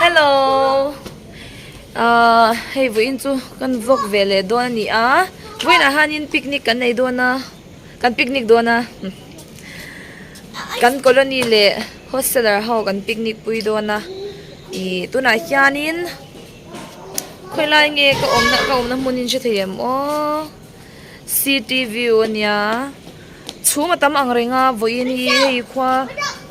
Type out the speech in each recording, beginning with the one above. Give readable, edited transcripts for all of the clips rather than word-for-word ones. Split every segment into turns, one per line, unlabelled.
Hello ahh hei vawiin chu kan vlog ve leh dawn a ni a vawiinah hianin picnic kan nei dawn a kan picnic dawn a kan colony leh hosteler ho kan picnic pui dawn a ih tunah hianin khawilai nge ka awmna ka awmna hmun in hre thei em aw city view a nia. Chhum a tam ang reng a vawiin hi hei khua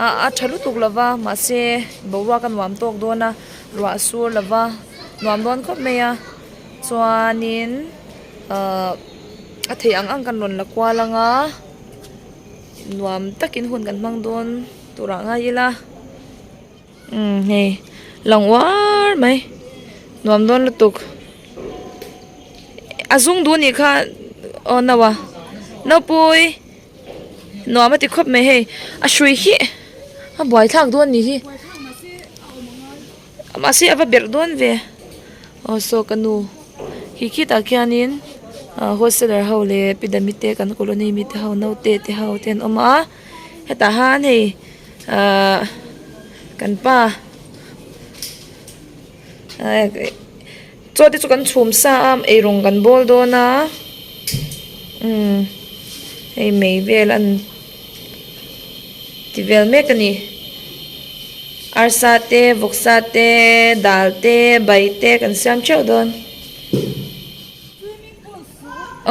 ah a tha lutuk lo va mahse boruak a nuam tawk dawn a ruah a sur lo va nuam dawn khawp mai a chuanin ahh a theih ang ang kan rawn la kual ang a nuam takin hun kan hmang dawn turah ngai ila. Umm hei lang uar mai nuam dawn lutuk a zung duh anih kha aw no a naupui nuam a ti khawp mai hei a hrui hi a buai thlak dawn anih hi mahse a va berh dawn ve aw saw ka nu khi khitah khianin ah wholesaler ho leh pi dami te kan colony mi te ho naute te ho te an awm a hetah han hei. Ahh kan pa chaw te chu kan chhum sa a eirawng kan bawl dawn a umm hei mei vel an ti vel mek a ni arsa te vawksa te dal te bai te kan siam theuh dawn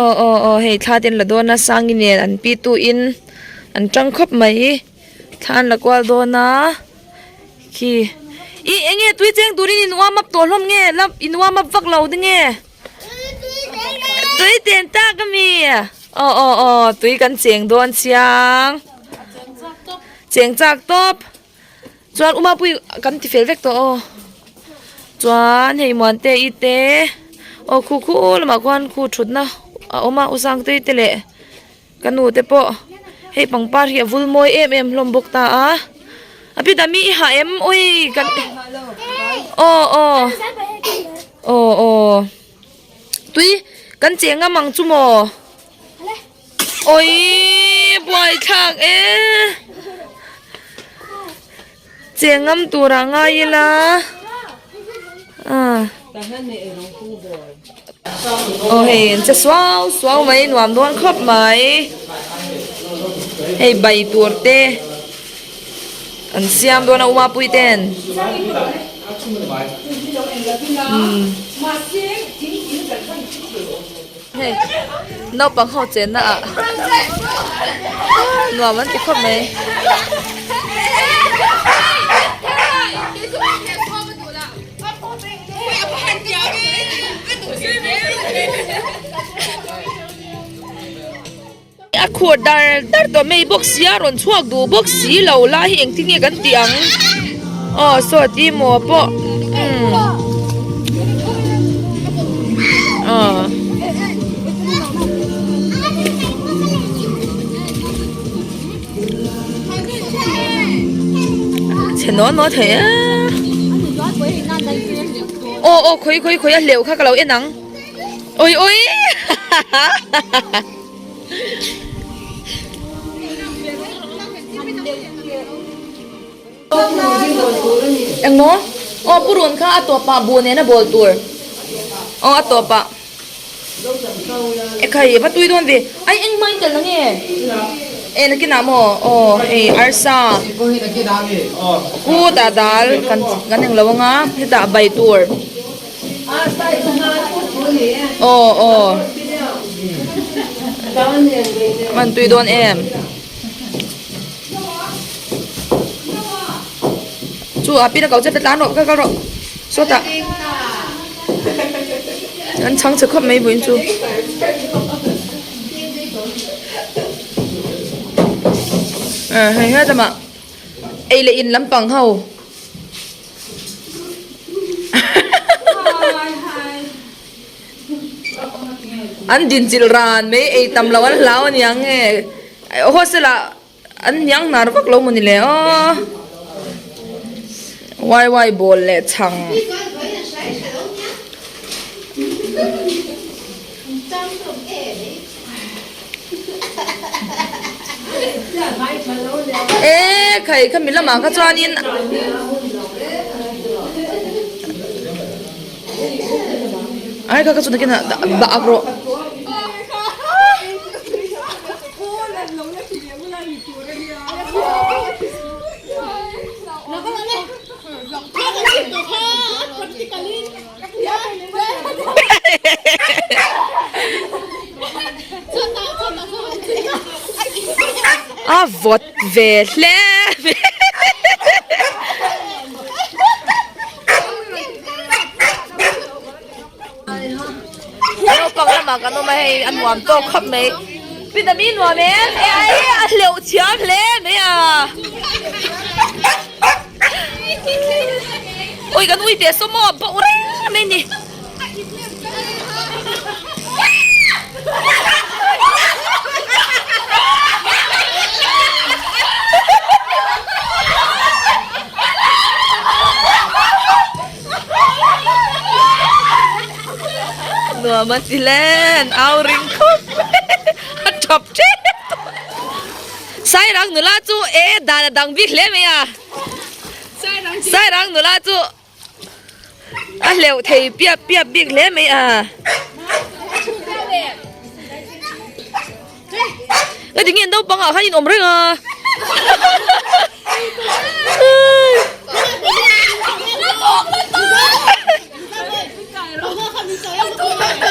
aw aw aw hei thla te an la dawn a sangi nen an pi tu in an tang khawp mai. Thla an la kual dawn a khi ih eng nge tui cheng turin in warm up tawh hlawm nge la in warm up vak lo te nge tui chen tak a mi aw aw aw tui kan cheng dawn chiang cheng chak tawp chuan u mapui kan ti fel vek tawh aw chuan hei muante i te aw khu khu lamah khuan khu thutna a awm a u sangtei te leh. Ka nu te pawh hei pangpar hi a vul mawi em em hlawm bawk ta a a pi dami i hah em ui kan aw aw aw aw tui kan cheng ngam ang chu maw awii buai thlak e cheng ngam tur ah ngai ila ah. Aw hei an che suau suau mai nuam dawn khawp mai hei bai tur te an siam dawn a uma pui ten umm hei naupang ho chenna ah nuam an ti khawp mai. A khur dar dar tawh mai bawk si a rawn chhuak duh bawk si lo lai hi engtin nge kan tih ang aw saw ti maw pawh umm aw. Chhe naw naw thei a aw aw khawi khawi khawi a hleuh kha ka lo en ang ui ui engmaw aw purun kha a tawpah buh nena bawl tur aw a tawpah. Ekhai va tui dawn ve ai engmah in tel na nge e nakinah maw aw hei arsa kut ah dal kan kan englo anga hetah bai tur aw aw van tui dawn em chu a pin a ko che tlan rawh kal kal rawh sawtah. An chhang chhe khawp mai vawiin chu. Ah hei he lamah ei leh in lampang ho. An din chilh ran mai ei tam loh an hlau aniang nge hostel ah An hniang hnar vak lo maw ni le aw. Wai wai bawl leh chhang. E khai khami lamah kha chuanin. Ai kha ka chu nakin ah bah ak rawh. A vawt ve hle mai. Naupang lamah kan awm a hei a nuam tawk khawp mai. Pidami nuam em? E ai a hleuh thiam hle mai a. Ui kan ui teh sawm aw a bauh reng mai ni. Nuam a ti len au ring khawp mai a tap tep tawh. Sairang nula chu e dan a dang bik hle mai a. Sairang nula chu a hleuh thei piap piap bik hle mai a. Nga tinge naupang ah khan in awm reng a.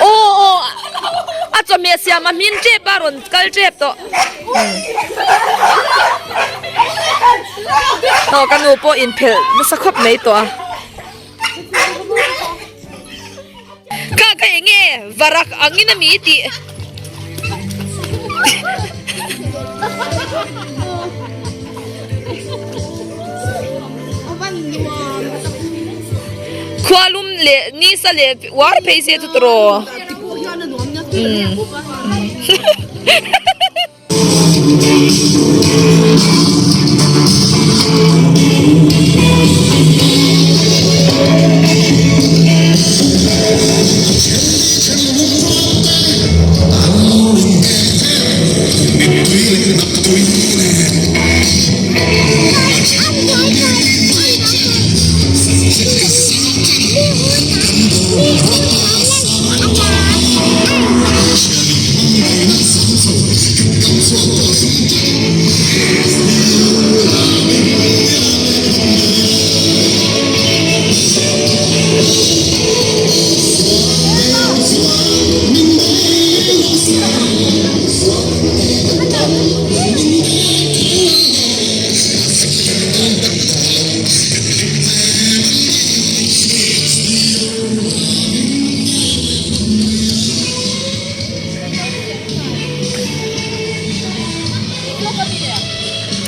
Aw aw a chawhmeh siam a hmin tep a rawn kal tep tawh. Aw ka nu pawh inphelh nasa khawp mai tawh a. Ka ka eng nge varak angin a mi tih. Khualum leh nisa leh uar phei se chu tawh.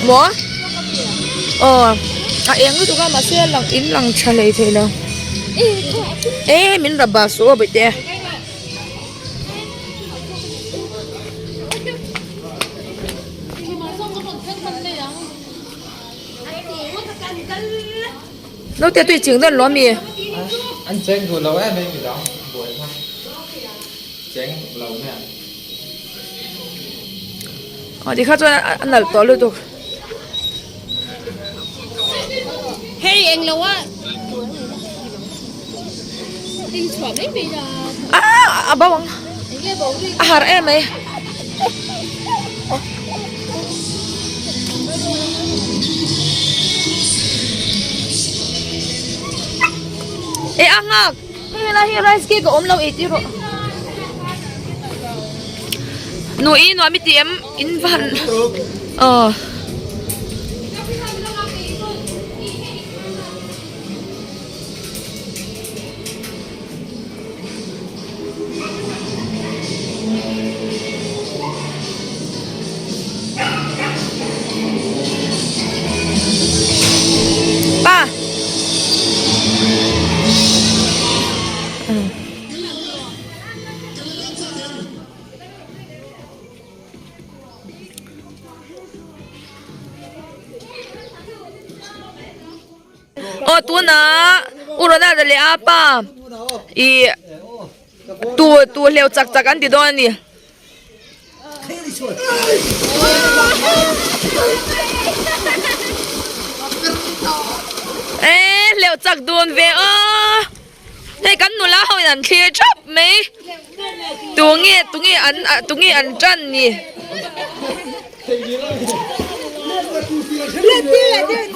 Maw? Aw a eng lutuk a mahse a lang in lang tha hlei thei lo e min rap bak suh aw bawihte. Naute tui ching dawn lo ami?
An cheng duh lo em em midang buai kha cheng lo mai ang.
Aw tikha chuan a nalh tawh lutuk.
Hei eng lo a in chhuah mai mai la.
Ah a bo ang. A har em mai. E a nghak hei helai hi rice cake a awm lo ei tir rawh nu i nuam i ti em in van aw. Pa. Aw tunah U Ronaldo leh a pa ih tu tu hleuh chak chak an ti dawn a ni. Eee hleuh chak dun ve aw. Hei kan nula ho in an thlir thap mai. Tunge tunge an tunge an tan ni.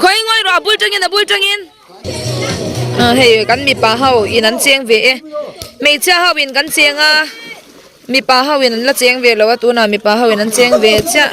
Khawi ngawi rawh a bul tangin a bul tangin. Hei kan mipa ho in an cheng ve e. Hmeichhia ho in kan cheng a. Mipa ho in an la cheng ve lo a tunah mipa ho in an cheng ve chiah.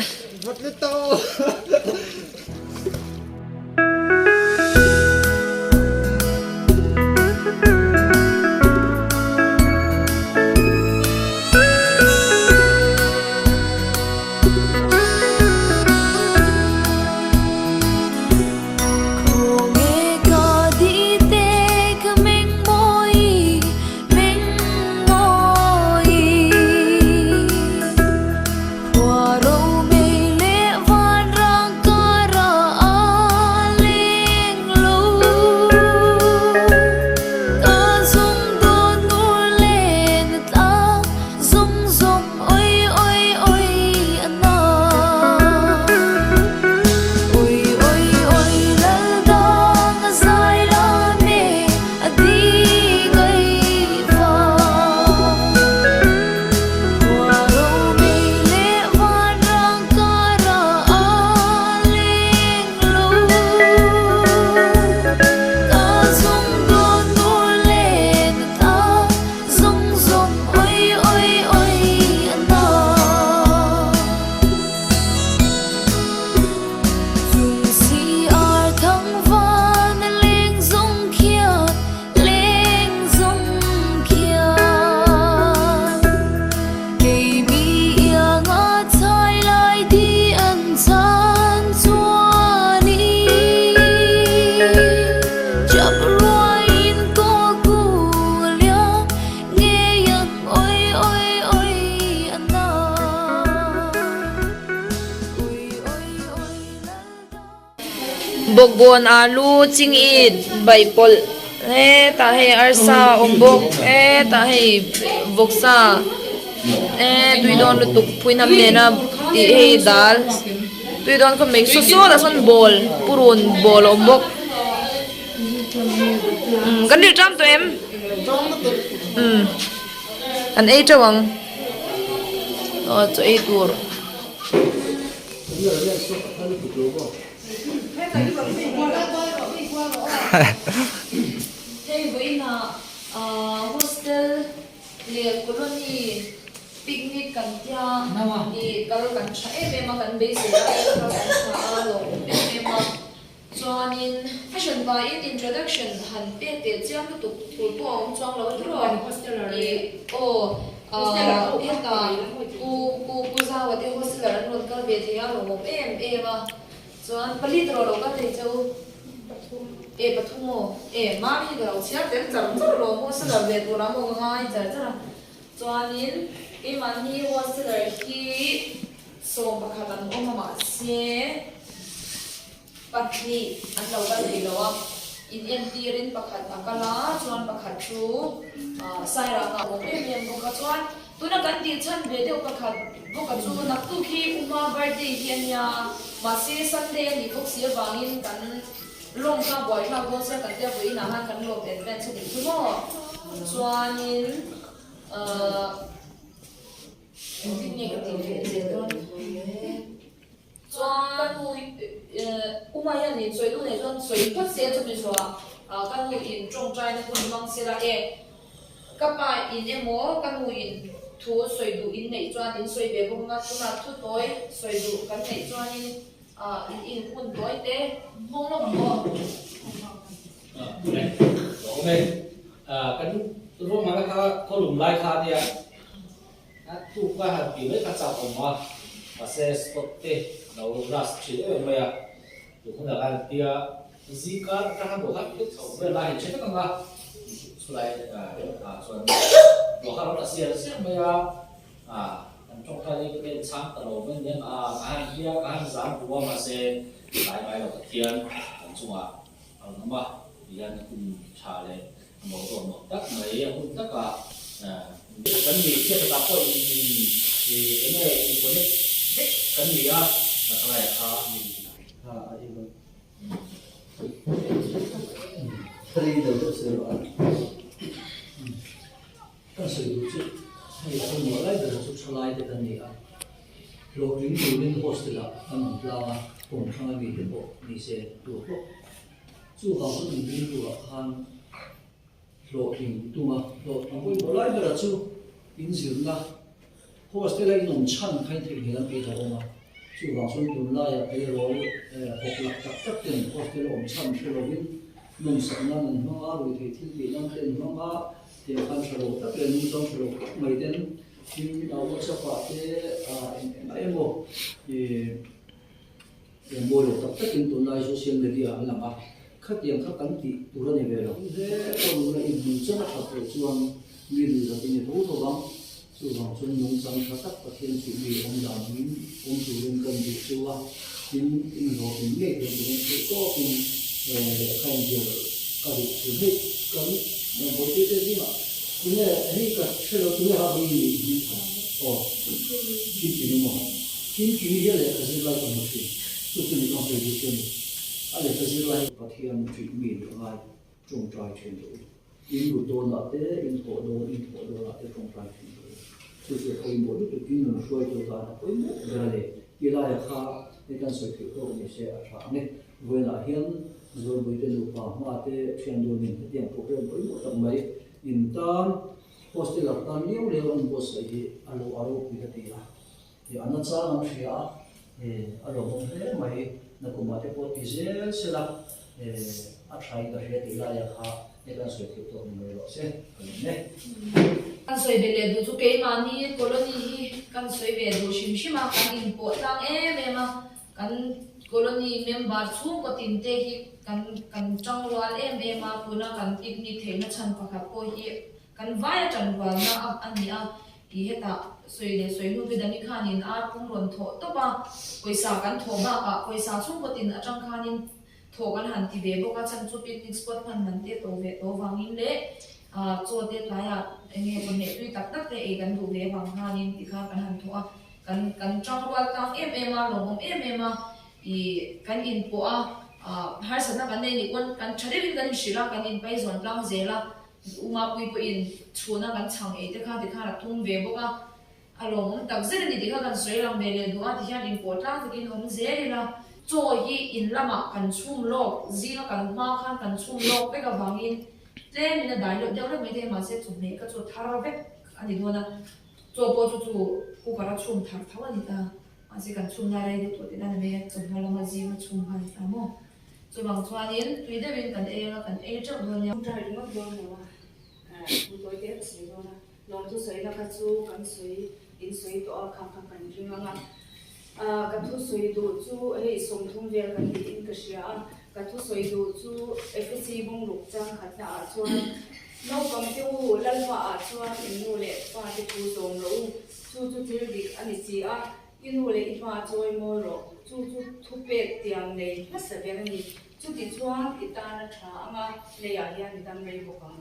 Bawkbawn alu chingit baihpawlh hetah hei arsa a awm bawk hetah hei vawksa eh tui dawn lutuk phuihnam nena tih hei dal tui dawn khawp mai saw saw lah sawn ball purun ball a awm bawk umm kan rilh ṭam tawh em umm an ei ṭeuh ang aw chaw ei tur. Hei vawiinah hostel leh colony picnic kan tia ih kal kan tha em em a kan beisei a kal kan tha a lawmawm em em a chuanin fashion pahin introduction han pek teh chiang lutuk tur pawh a awm chuang lo tiraw ih aw Hetah Pu Pu Pu Zaua te hosteler an rawn kal ve thei a lawmawm em em a chuan pali tawh lo kal thei che u e pathum aw e mami hi ka lo chhiar tel char char lawm hosteler ve tur ang aw ka ngai char char a chuanin keimahni hosteler hi 11 an awm a mahse Pahnih an lo kal thei lo a, in entirin pakhat a kal a, chuan pakhat chu Sairanga a awm em em bawk a, chuan tuna kan tih chhan ve deuh pakhat bawk a chu naktuk hi Uma birthday hi a nia, mahse Sunday a nih bawk si avangin kan lawm kha buaithlak dawn sia kan tia vawiinah khan kan lawm advance a nih chu maw, chuanin ahh engtin nge ka tih leh zel dawn. Chuan ka nu U Maya nen sawi duh nei chuan sawi phawt se chumi zawhah ka nu in tawngtaina hun hmang se la e, ka pa in emaw ka nu in thu sawi duh in neih chuan in sawi ve bawk anga tunah thu tawi sawi duh kan neih chuanin in in hun tawi te hmawng lawk ang aw.
Kan ruahmanna kha khawlum lai kha ania. A tuk a han tih mai kha chak awm a, mahse Scott te lo rush thin em em mai a, tun hunah khan tia zingkar atang khan dawhkan hlek chho vel lai in hre vek ang a, chulai ah chuan dawhkan rawn a siar siar mai a, kan tawngtai hi ka en chhang ta lo mai nen a, ka han hlia ka han zam bu a, mahse tlai ngai lo Pathian kan chungah a rawn awm a, tihian hun tha leh A mawh zawk mawh tak mai a hun takah kan ni chhiat takah pawh in eng nge in connect vek kan ni a, khalai kha a ni. sawi duh chu hei a pawimawh lai ber chu thalai te kan ni a, hlawhtling turin hostel ah kan awm tlang a, kawm hrang a mite pawh ni se tur hlawk. Chuvang chuan in rilru ah khan hlawhtling tum a, hlawhtling pawimawh lai ber chu in zirna hostel a in awm chhan kha in theihnghilh an tih hlauhawm a, chuvang chuan tunlaiah tleirawl hawk lak tak tak ten hostel a awm chhan hre lovin nawmsak nan an hmang a, ruihtheih thil tih nan te an hmang a, tiang khan tha lo tak leh nungchang tha lo tak mai ten tin WhatsApp ah te eng eng ah emaw ih Eng mawi lo tak takin tunlai social media an lang a, khatiang kha kan tih tur a ni ve lo. Hle pawh nula in nungchang a that loh chuan mi lui zat i ni tho tho vang. Chuvang chuan nungchang tha tak Pathian chu mi awm dan angin awm turin kan duh chu a, tin inhlawhtlin ngei theih turin theih tawkin lehkha inzial ka duh thin. Hei kan bawihte te zingah tunge hei ka hre lo tunge ha vawiin nih hi aw kim kim emaw. Kimkimi hi a lehkha zirlai ka hmu thin. Chu chu ni ka sawi duh chu a ni. A lehkha zirlai hi Pathian ṭih mi nih a ngai ṭawngṭai ṭhin duh. In lut dawnah te, in thawh dawn, in thawh dawnah te ṭawngṭai ṭhin duh. Chu chu a pawimawh lutuk in nun hruaitu tan a pawimawh ber a ni. Ti laia kha hei kan sawi theih tawk ni se a ṭha ang e. Vawiinah hian Zawlbuite nupa hma te ṭhian dunin hetiang program pawimawh tak mai in tan hostel ah tan liau liau an buatsaih hi a lo a ropui ka ti a. Ih a nachang an hria a, ih a lawmawm hle mai, nakumah te pawh ti zel sela, ih a tha in ka hria tih laia kha hei kan sawi theih tawk ni mai rawh se, ka lawm e.
Kan sawi ve leh duh chu keimahni colony hi kan sawi ve duh hrim hrim a, kan inpawh tlang em em a, kan colony member chhungkaw tin te hi kan kan tangrual em em a, tuna kan picnic theihna chhan pakhat pawh hi Kan vai a tan rualna a a ni a, tih hetah sawi leh sawi hnu Vidani khanin ar pum rawn thawh tawp a, pawisa kan thawh bakah pawisa chhungkaw tin atang khanin thawh kan han ti ve bawk a, chhan chu picnic spot hman man te to ve tawh vangin leh chaw te tlaiah eng nge chawhmeh tui tak tak te ei kan duh ve vang khanin ti kha kan han thawh a, kan kan tang rual tlang em em a, lawmawm em em a, ih kan inpawh a, harsatna kan nei nih pawn kan tha deuhin kan inhrilh a, kan inpaizawn tlang zel a. U Mapui pawhin chhuna kan chhang ei te kha tikhan a tum ve bawk a, a lawmawm tak zet a ni tih kha kan sawi lang ve leh duh a, tihian inpawh tlang takin awm zel ila. Chaw hi in lamah kan chhum lawk, zinga kan hma khan kan chhum lawk vek avangin tlemin a dai loh deuh reng maithei a, mahse chawhmeh ka chaw thar vek a ni dawn a, chaw pawh chu chu cooker a chhum thar tho a ni ta, mahse kan chhum lai rei deuh tawh tihna a ni mai a, chawhma lama zinga chhum kha a ni ta maw. Chuvang chuanin tui deuhin kan ei anga kan ei teuh dawn nia.
Try ringawt dawn lo a, thu tawi te ka sawi dawn a, lawmthu sawina kha chu kan sawi in sawi tawh a kha kha kan ring ang a, ka thu sawi duh chu hei 30 vel kan niin ka hria a, ka thu sawi duh chu Efesi bungruk chang khatna ah chuan naupang te u Lalpa ah chuan in nu leh pa te thu zawm rawh u, chu chu thil dik a ni si a, I nu leh i pa chawi mawi rawh, chu chu thupek tiang nei hmasa ber a ni. Chuti chuan i tan a tha ang a, leiah hian i dam rei bawk ang.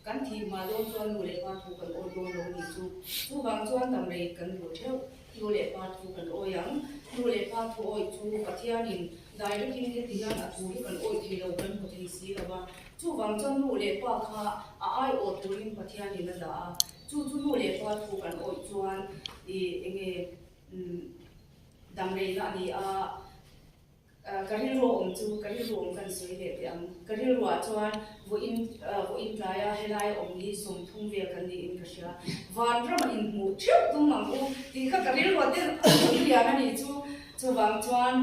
Kan thih hma dawn chuan nu leh pa thu kan awi dawn lo ni chu. Chuvang chuan dam rei kan duh theuh. Nu leh pa thu kan awi ang. Nu leh pa thu awi chu Pathianin direct-in heti hian a thu hi kan awi thei lo, kan hmu thei si lo va. Chuvang chuan nu leh pa kha a aiawh turin Pathianin a dah a. Chu chu nu leh pa thu kan awih chuan i enge damreina a ni a, ka rilru awm chu ka rilru awm kan sawi leh teh ang. Ka rilruah chuan vawiin vawiin tlaia helai awm hi 30 vel kan niin ka hria. Vanrama inhmuh theuh tum ang u tih kha ka rilruah te a lian a nih chu. Chuvang chuan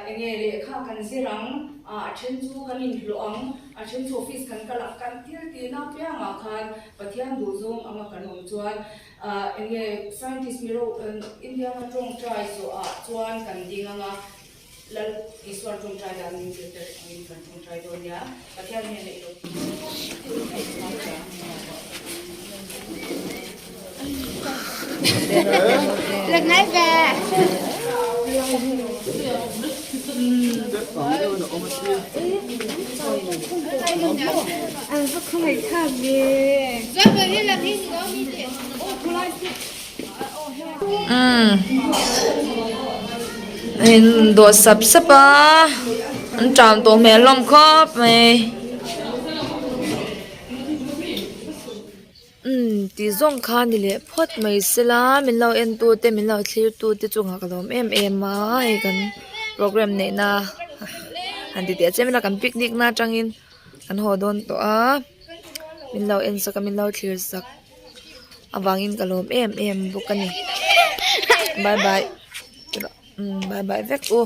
enge lehkha kan zir ang, a then chu kan inhlawh ang, a then chu office kan kal ang, kan thil tihna apiangah khan Pathian duhzawng anga kan awm chuan enge scientist mi ro India rama tawngtai zawhah chuan kan ding anga Lal Isuan tawngtai dan min zirtir angin kan tawngtai dawn nia. Pathian hnenah i lo
In dawh sap sap a an ṭam tawh hmel hlawm khawp mai. Umm tih zawng kha ni leh phawt mai sela min lo en tu te min lo thlir tu te chungah ka lawm em em a hei kan programme neih na han ti teh chiam ila kan picnic na atangin kan haw dawn tawh a min lo en sak a min lo thlir sak avangin ka lawm em em bawk a ni bye bye umm bye bye vek u.